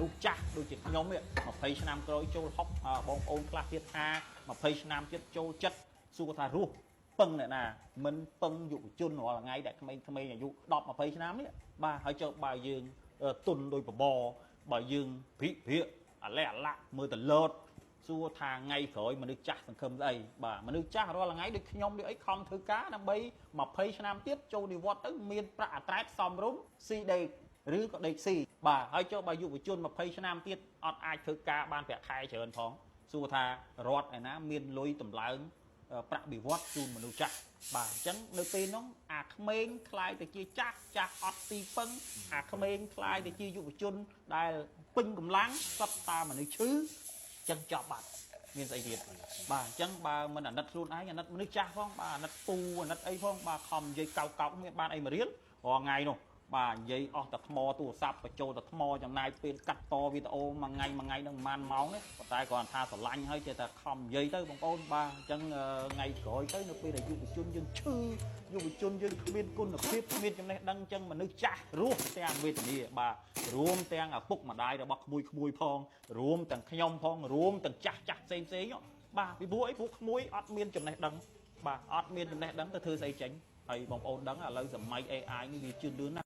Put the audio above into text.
មនុស្សចាស់ដូចជាខ្ញុំនេះ20ឆ្នាំក្រោយចូល60បងប្អូនខ្លះទៀតថា20ឆ្នាំទៀតចូលចិត្តសួរថារស់ពឹងអ្នកណាមិនពឹងយុវជនរាល់ថ្ងៃដែលក្មេងៗអាយុ10 20ឆ្នាំនេះបាទហើយចុះបើយើងទុនដោយបបរបើយើងភិភិអាឡែអាឡាក់មើលតលោតសួរថាថ្ងៃក្រោយមនុស្សចាស់សង្ឃឹមស្អីបាទមនុស្សចាស់រាល់ថ្ងៃដូចខ្ញុំដូចអីខំធ្វើការដើម្បី20ឆ្នាំទៀតចូលនិវត្តន៍ទៅមានប្រាក់អត្រែតសមរម្យស៊ីដេកឬក៏ដេកស៊ីបាទហើយចុះបើយុវជន20ឆ្នាំទៀតអត់អាចធ្វើការបានប្រាក់ខែច្រើនផងសួរថារដ្ឋឯណាមានលុយតម្លើងប្រាក់បៀវត្សជូនមនុស្សចាស់បាទអញ្ចឹងនៅពេលនោះអាក្មេងคล้ายទៅជាចាស់ចាស់អត់ទីពឹងអាក្មេងคล้ายទៅជាយុវជនដែលពេញកម្លាំងសត្វតាមនុស្សឈឺចឹងចប់បាត់មានស្អីទៀតបាទអញ្ចឹងបើមិនអាណិតខ្លួនឯងអាណិតមនុស្សចាស់ផងបាទអាណិតពូអាណិតអីផងបាទខំនិយាយកោកកោកមានបានអីមួយរៀលរាល់ថ្ងៃនោះបាទនិយាយអស់តែថ្មទូរស័ព្ទបញ្ចូលតែថ្មចំណាយពេលកាត់តវីដេអូមួយថ្ងៃមួយថ្ងៃនឹងប្រហែលម៉ោងនេះប៉ុន្តែគ្រាន់ថាស្រឡាញ់ហើយចេះតែខំនិយាយទៅបងប្អូនបាទអញ្ចឹងថ្ងៃក្រោយទៅនៅពេលដែលយុវជនយើងឈឺយុវជនយើងគ្មានគុណភាពគ្មានចំណេះដឹងអញ្ចឹងមនុស្សចាស់រស់ទាំងវេទនាបាទរួមទាំងឪពុកម្ដាយរបស់ក្មួយក្មួយផងរួមទាំងខ្ញុំផងរួមទាំងចាស់ចាស់ផ្សេងផ្សេងបាទពីព្រោះអីព្រោះក្មួយអត់មានចំណេះដឹងបាទអត់មានចំណេះដឹងទៅធ្វើស្អីចេញហើយបងប្អូនដឹងឥឡូវសម័យ AI នេះវាជឿនលឿនណាស់។